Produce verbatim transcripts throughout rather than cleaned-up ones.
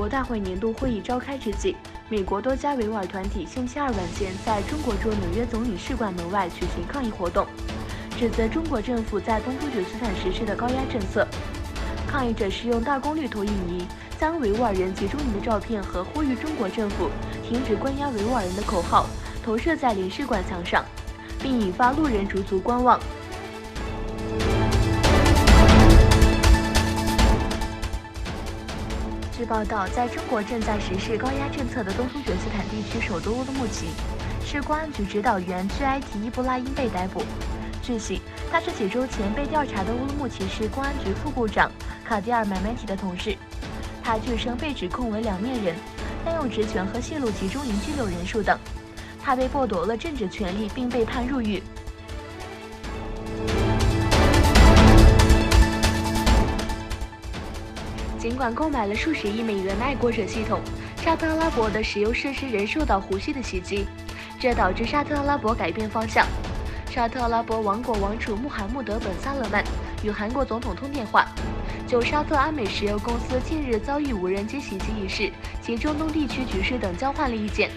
国大会年度会议召开之际，美国多家维吾尔团体星期二晚间在中国驻纽约总领事馆门外举行抗议活动，指责中国政府在东突厥斯坦实施的高压政策。抗议者使用大功率投影仪将维吾尔人集中营的照片和呼吁中国政府停止关押维吾尔人的口号投射在领事馆墙上，并引发路人驻足观望。 据报道，在中国正在实施高压政策的东突厥斯坦地区首都乌鲁木齐，市公安局指导员聚埃提伊布拉因被逮捕。据悉，他是几周前被调查的乌鲁木齐市公安局副部长卡迪尔买买提的同事。他据称被指控为两面人，滥用职权和泄露集中营拘留人数等。他被剥夺了政治权利，并被判入狱。 尽管购买了数十亿美元的爱国者系统，沙特阿拉伯的石油设施仍受到胡须的袭击，这导致沙特阿拉伯改变方向。沙特阿拉伯王国王储穆罕默德本萨勒曼与韩国总统通电话，就沙特阿美石油公司近日遭遇无人机袭击一事及中东地区局势等交换了意见。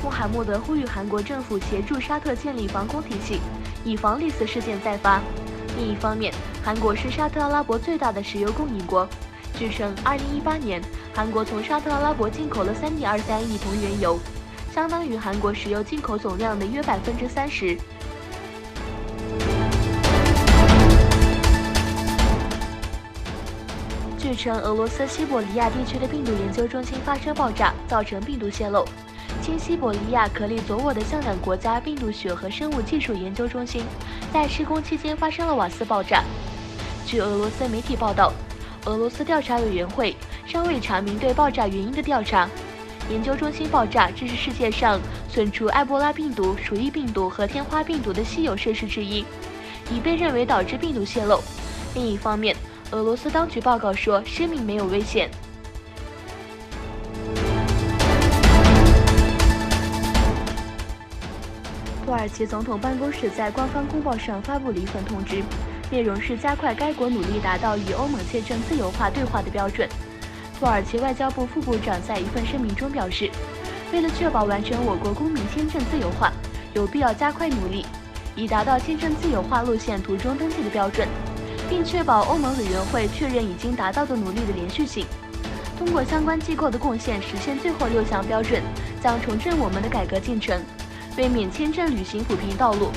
穆罕默德呼吁韩国政府协助沙特建立防空体系，以防类似事件再发。另一方面，韩国是沙特阿拉伯最大的石油供应国。据称，二零一八年，韩国从沙特阿拉伯进口了三点二三亿桶原油，相当于韩国石油进口总量的约百分之三十。 据称，俄罗斯西伯利亚地区的病毒研究中心发生爆炸，造成病毒泄漏。亲西伯利亚可利佐沃的向阳国家病毒学和生物技术研究中心在施工期间发生了瓦斯爆炸。据俄罗斯媒体报道，俄罗斯调查委员会尚未查明对爆炸原因的调查。研究中心爆炸，这是世界上存储埃博拉病毒、鼠疫病毒和天花病毒的稀有设施之一，已被认为导致病毒泄漏。另一方面，俄罗斯当局报告说，生命没有危险。 土耳其总统办公室在官方公报上发布了一份通知，内容是加快该国努力达到与欧盟签证自由化对话的标准。土耳其外交部副部长在一份声明中表示，为了确保完成我国公民签证自由化，有必要加快努力，以达到签证自由化路线途中登记的标准，并确保欧盟委员会确认已经达到的努力的连续性。通过相关机构的贡献实现最后六项标准，将重振我们的改革进程。 为免签证旅行铺平道路，